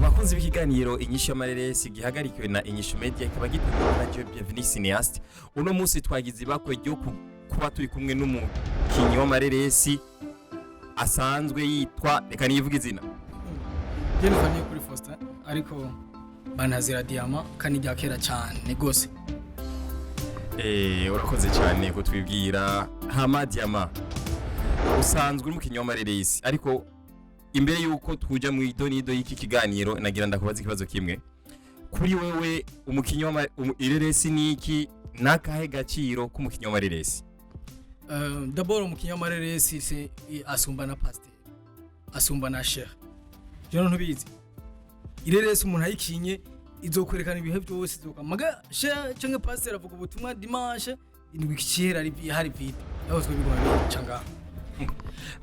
Bakunzi b'ikiganiro Inyishu y'Amareresi, gihagarikiwe na Inyishu Media, kikaba gitegurwa na Joe Bienvenue Cineaste. Uno munsi twagize ibakwe ryo kuba turi kumwe n'umukinyi w'amareresi asanzwe yitwa, reka niyivuge izina. Jennifer niyo kuri Faustin, ariko banazira Diama kandi rya kera cyane gose. Urakoze cyane kutwibwira. Hama Diama, usanzwe uri umukinyi w'amareresi, ariko imbere yuko tuja mu idonido y'iki kiganiro, nagira ndakubaza ikibazo kimwe. Kuri wewe, umukinyi ireresi ni iki? Nakahe gaciro k'umukinyi w'amareresi? D'abord, umukinnyi w'amareresi se asumba na pasteur, asumba na sheikh. Je ntubizi, ireresi umuntu ayikinye izokwerekana ibihe byose izoka maga sheikh canke pasteur avuga ubutumwa dimanche, indwi kicihera ari hari vide, aho twe bigoma bica ngaho.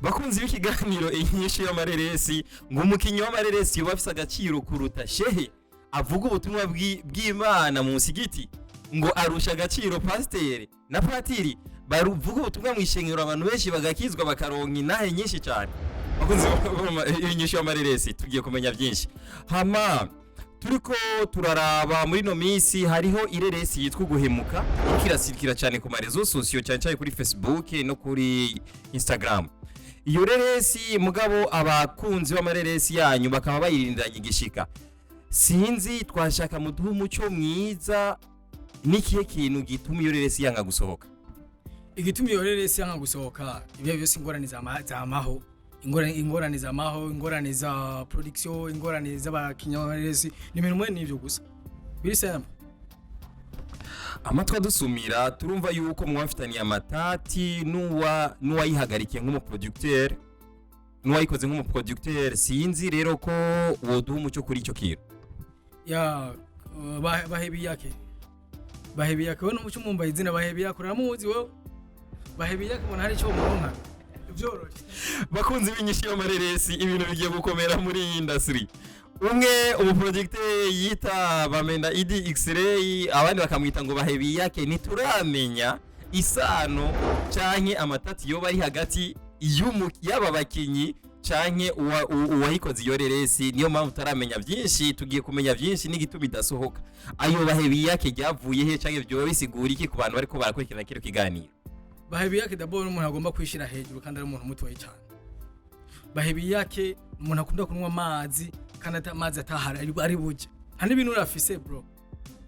Bakunzi b'ikiganiro Inyishu y'Amareresi, ngo umukinyi w'amareresi yoba afise agaciro kuruta shehe avuga ubutumwa bw'Imana mu musigiti, ngo arusha agaciro pasiteri na patiri baruvuga ubutumwa mu ishengero, abantu benshi bagakizwa, bakaronka inahe nyinshi cyane. Bakunzi b'Inyishu y'Amareresi, tugiye kumenya byinshi. Hama turiko turaraba muri no minsi hariho ireresi yitwa Uguhemuka, iriko irasirikira cyane ku ma réseaux sociaux, cyane cyane kuri Facebook no kuri Instagram. Iyo reresi mugabo abakunzi b'amareresi yanyu bakaba bayirindiranye igishika. Sinzi, twashaka muduhe umuco mwiza, n'ikihe kintu gituma iyo reresi yanga gusohoka? Igituma iyo reresi yanga gusohoka, ibyo byose ingorane zamaho, ingorane zamaho, ingorane za production, ingorane z'abakinnyi b'amareresi, ni ibintu mwe n'ivyo gusa biri simple. Amatwi adusumira, turumva yuko mwafitaniye amatati n'uwayihagarikiye nk'umuproducteur, n'uwayikoze nk'umuproducteur. Sinzi rero ko woduha umuco kuri icyo kintu. Ya, Bahebiyake, Bahebiyake we n'umuco umumbaye izina Bahebiyake, uramuzi wowe? Bahebiyake ubona hari icyo muronka byoroshye? Bakunzi b'Inyishu y'Amareresi, ibintu bigiye gukomera muri iyi industry. Umwe umuproducteur yita Bamenda Idi X-Ray, abandi bakamwita ngo Bahebiyake. Ntituramenya isano canke amatati yoba ari hagati y'aba bakinyi canke uwayikoze iyo reresi. Niyo mpamvu tutaramenya byinshi. Tugiye kumenya byinshi n'igituma idasohoka. Ayo Bahebiyake ryavuye he, canke vyoba bisigura iki ku bantu bariko barakurikirana kino kiganiro? Bahebiyake d'abord umuntu agomba kwishira hejuru kandi ari umuntu mutoyi cyane. Bahebiyake umuntu akunda kunywa amazi kandi amazi atahari ari burya nta n'ibintu urafise bro.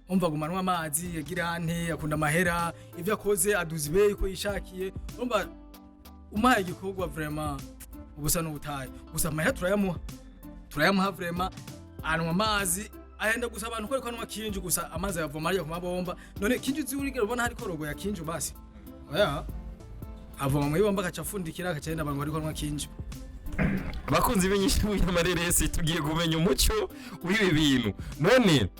Umva, guma anywa amazi, yagira ante, akunda amahera, ivyo akoze aduza ibeyi uko yishakiye. Umva, umuhaye igikorwa vraiment ubusa n'ubutayu gusa. Amahera turayamuha, turayamuha vraiment. Anywa amazi ahenda gusa abantu ko ariko anywa Kinju gusa. Amazi ayavoma ariyo ku mabomba. None Kinju uzi urigera ubona hariko logo ya Kinju? Basi oya, avoma mu ibomba agaca afundikira, agaca yenda abantu bariko anywa Kinju. Abakunzi b'Inyishu y'Amareresi, tugiye kumenya umuco w'ibi bintu. None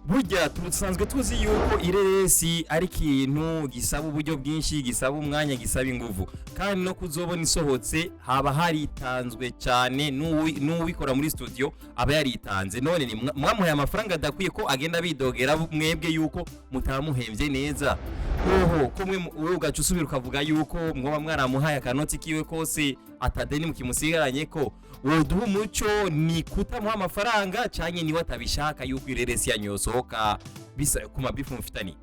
burya dusanzwe tuzi yuko ireresi ari ikintu gisaba uburyo bwinshi, gisaba umwanya, gisaba inguvu, kandi no kuzobona isohotse haba haritanzwe cyane, n'uwikora muri studio aba yaritanze. None ni mwamuhaye amafaranga adakwiye, ko agenda bidogera mwebwe yuko mutamuhembye neza? Hoho ko mwe wowe ugaca usubira ukavuga yuko mwoba mwaramuhaye akanoti kiwe kose, atadeni mukimusigaranye, ko woduha umuco? Ni kutamuha amafaranga, canke niwe atabishaka yuko ireresi yanyu yosohoka bisa ku mabifu mufitaniye?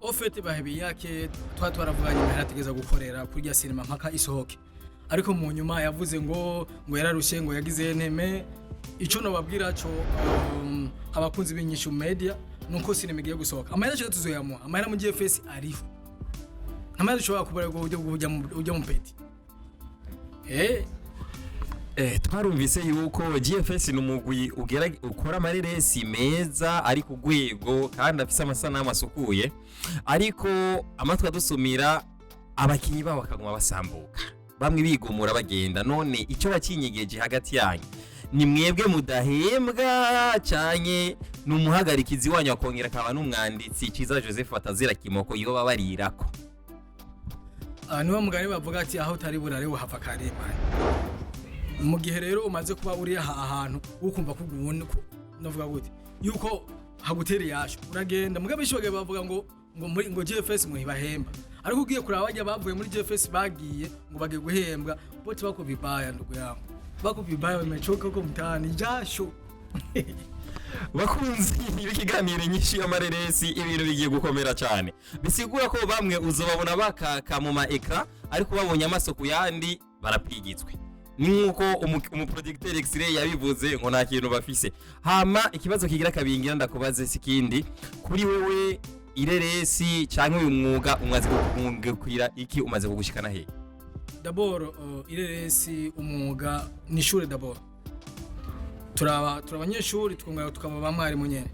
Au fait, Bahebiyake twa twaravuganye amahera ategeza gukorera kuri rya sinema mpaka isohoke, ariko mu nyuma yavuze ngo yararushe, ngo yagize nteme. Ico nobabwira co, abakunzi b'Inyishu Media, nuko sinema igiye gusohoka. Amahera cyo tuzoyamuha, amahera mu GFS ariho. Amahera dushobora kubura ubwo buryo bwo ujya mu peti. Twarumvise yuko GFS ni umugwi ugera ukora amareresi meza ari ku rwego kandi afise amasanamu asukuye, ariko amatwi adusumira abakinyi babo bakaguma basambuka, bamwe bigumura bagenda. None icyo bakinyegeje hagati yanyu, ni mwebwe mudahembwa, canke ni umuhagarikizi wanyu akongera akaba n'umwanditsi Ciza Joseph Atazira Kimoko iyo babarirako? Ah, niwo mugani bavuga ati aho utari burare uhava kare man. Mu gihe rero umaze kuba uri aha ahantu ukumva kugubona, ndavuga gute yuko hagutera yasho, uragenda. Mugabe benshi bagiye bavuga ngo muri ngo GFS ngo ntibahemba, ariko ugiye kuraba bajya bavuye muri GFS bagiye ngo bagiye guhembwa, bote bako vibaya, ndugu yangu, bako vibaya, wamechoka huko mtaani jasho. Bakunzi b'ikiganiro Inyishu y'Amareresi, ibintu bigiye gukomera cyane. Bisigura ko bamwe uzobabona bakaka mu ma écran, ariko babonye amaso ku yandi barapigitswe. Ni nk'uko umuproducteur X-Ray yabivuze ngo nta kintu bafise. Hama ikibazo kigira kabingira ndakubaze si kindi: kuri wewe, ireresi cyangwa uyu mwuga umaze kugukwira iki? Umaze kugushikana he? D'abord, ireresi, umwuga ni ishure. D'abord turaba abanyeshuri, twongera tukaba ba mwarimu nyene.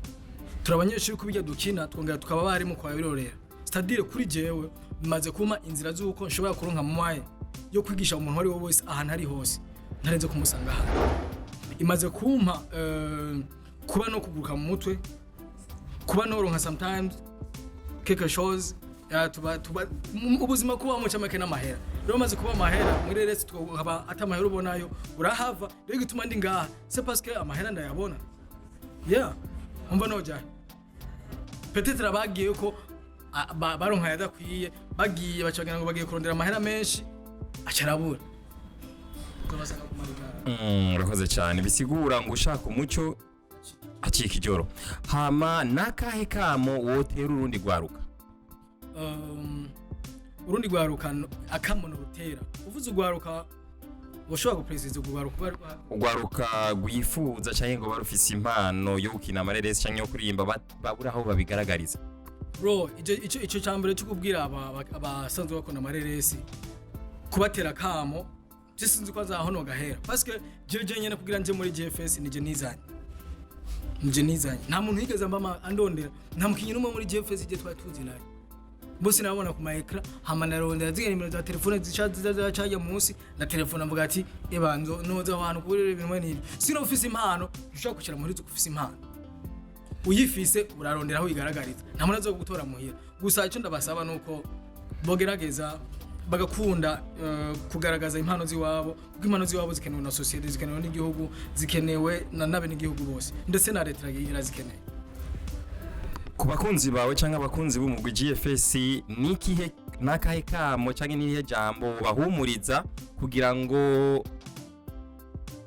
Turi abanyeshuri kubijya dukina, twongera tukaba abarimu kwa birorera. C'est-à-dire, kuri jewe bimaze kumpa inzira z'uko nshobora kuronka moyen yo kwigisha umuntu uwo ari we wese, ahantu ari hose, ntarenze kumusanga ahantu. Imaze kumpa kuba no kuguruka mu mutwe, kuba noronka sometimes quelque chose ya, tuba ubuzima kuba mu camake n'amahera. Rero maze kuba amahera muri resi, tukaba ata amahera ubonayo urahava. Rero gituma ndi ngaha, c'est parce que amahera ndayabona. Yeah, umva, noja peut-être abagiye ko baronka yadakwiye, bagiye bacagira ngo bagiye kurondera amahera menshi, acarabura. Uzobasanga ku marigara. Urakoze cyane. Bisigura ngo ushaka umuco acika ijoro. Hama nakahe kamo wotera urundi rwaruka? Urundi rwaruka, akamono rutera, uvuze urwaruka, ushobora guperezida urwaruka uba Urwaruka rwifuza cyangwa ngo barufise impano yo gukina amareresi cyangwa yo kuririmba, babura aho babigaragariza. Bro, ico cyambere cyo kubwira abasanzwe bakunda amareresi, kubatera kamo, je sinzi ko azaho no gahera, parce que je nyene kugira nje muri GFS nije nizanye, nije nizanye. Nta muntu yigeze mbama andondera, nta mukinyi n'umwe muri GFS je twari tuzi naye. Bose nabona ku ma écran. Hama narondera zigera nimero za telefone zica zica munsi na telefone, mvuga ati: "Eba nzo noza aho hantu kubera ibintu mwene ibi." Sino ufise impano, ushobora kwicara muhira uzi ko ufise impano. Uyifise urarondera aho uyigaragariza, nta muntu aza gutora muhira. Gusa icyo ndabasaba nuko bogerageza bagakunda kugaragaza impano z'iwabo, kuko impano z'iwabo zikenewe na société, zikenewe n'igihugu, zikenewe na n'abenegihugu bose, ndetse na leta irazikeneye. Ku bakunzi bawe cyangwa abakunzi b'umugwi GFS, nikihe, nakahe kamo cyangwa nihe jambo bahumuriza kugira ngo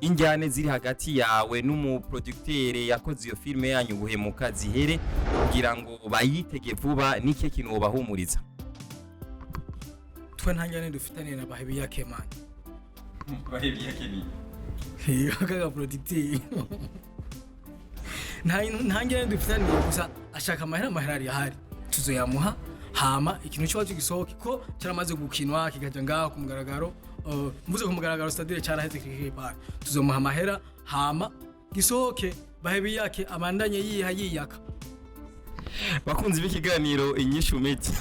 injyane ziri hagati yawe n'umuproducteur yakoze iyo filime yanyu guhemuka zihere, kugira ngo bayitege vuba? Nikihe kintu wobahumuriza? Twe nta njyane dufitaniye na Bahebiyake, man. Bahebiyake? Akaga producteur nta njyane dufitaniye. Gusa ashaka amahera, amahera ari ahari, tuzoyamuha. Hama ikintu cyose gisohoke, ko cyaramaze gukinwa kikajya ngaho ku mugaragaro. Mvuze ku mugaragaro, c'est-à-dire cyaraheze kikipara. Tuzomuha amahera, hama gisohoke, Bahebiyake abandanye yiha yiyaka. Bakunzi b'ikiganiro Inyishu Media,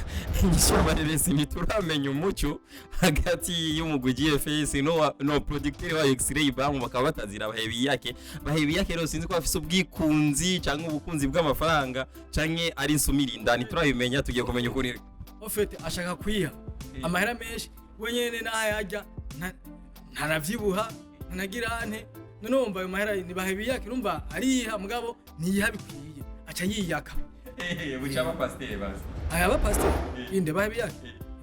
Inyishu y'Amareresi, ntituramenya umuco hagati y'umugwi GFS no producteur wa X-Ray Bam, bakaba batazira Bahebiyake. Bahebiyake rero sinzi ko bafise ubwikunzi cyangwa ubukunzi bw'amafaranga canke ari insumirinda, ntiturabimenya. Tugiye kumenya ukuri. Au fait, ashaka kwiha amahera menshi wenyene, n'aho yajya ntanavyibuha, ntanagira nte. None wumva ayo mahera ni Bahebiyake? Urumva ariha, mugabo ntiyiha bikwiye, aca yiyaka. Buca aba pasteur basi. Aya ba pasteur inde? Bahebiyake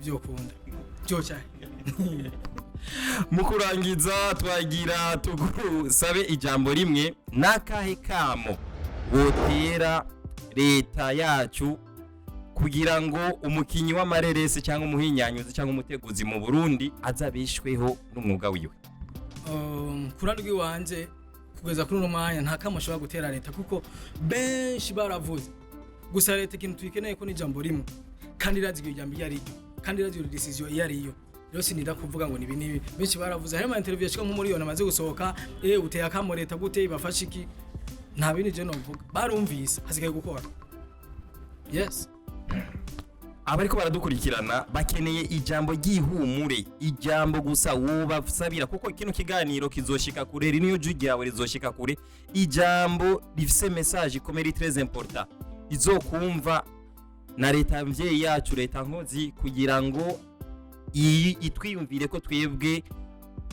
ivyo ukunda byo cyane. Mu kurangiza, twagira tugusabe ijambo rimwe: n'akahe kamo wotera leta yacu kugira ngo umukinyi w'amareresi cyangwa umuhinyanyuzi cyangwa umuteguzi mu Burundi azabishweho n'umwuga wiwe? Ku ruhande rw'iwanje, kugeza kuri uno mwanya nta kamo ashobora gutera leta, kuko benshi baravuze. Gusa leta ikintu tuyikeneye ko ni ijambo rimwe, kandi irazi iryo jambo iyo ari ryo, kandi irazi iyo décision iyo ari yo. Rero sinida kuvuga ngo nibi nibi. Benshi baravuze, harimo interview yashika nk'umuriyoni amaze gusohoka. Uteye akamo leta gute? Ibafashe iki? Nta bindi je novuga, barumvise, hasigaye gukora. Yes. Abariko baradukurikirana bakeneye ijambo ry'ihumure, ijambo gusa wobasabira, kuko kino kiganiro kizoshika kure, niyo jwi ryawe rizoshika kure. Ijambo rifise message ikomeye, très important, izokumva na leta mvyeyi yacu, leta nkozi, kugira ngo iyi itwiyumvire ko twebwe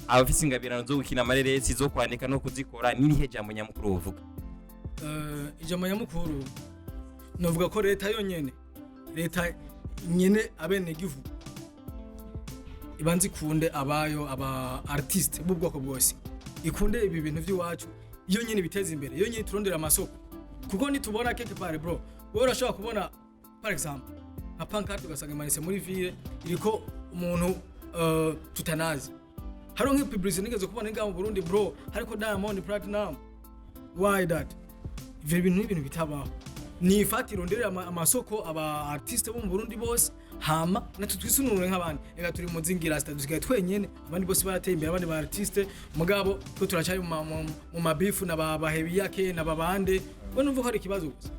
abafise ingabirano zo gukina amareresi, zo kwandika no kuzikora. N'irihe jambo nyamukuru wovuga? Ijambo nyamukuru novuga ko leta yonyene, leta nyene abenegihugu, ibanza ikunde abayo, aba artiste b'ubwoko bwose, ikunde ibi bintu by'iwacu. Iyo nyine biteza imbere, iyo nyine turondera amasoko, kuko nitubona quelque part, bro, wowe urashobora kubona par exemple nka pancarte, ugasanga imanitse muri ville iriko umuntu tutanazi. Hariho nk'ipublicité nigeze kubona ngaha mu Burundi, bro, hariko Diamond Platinum. Why that? Ivyo bintu ni ibintu bitabaho. Ni ifatiro nderera amasoko aba artiste bo mu Burundi bose, hama natwe twisununure nk'abandi. Ega turi mu zingira dusigaye twenyene, abandi bose barateye imbere, abandi ba artiste, mugabo twe turacyari mu mabifu na ba Bahebiyake na babande. We numva ko ari ikibazo gusa.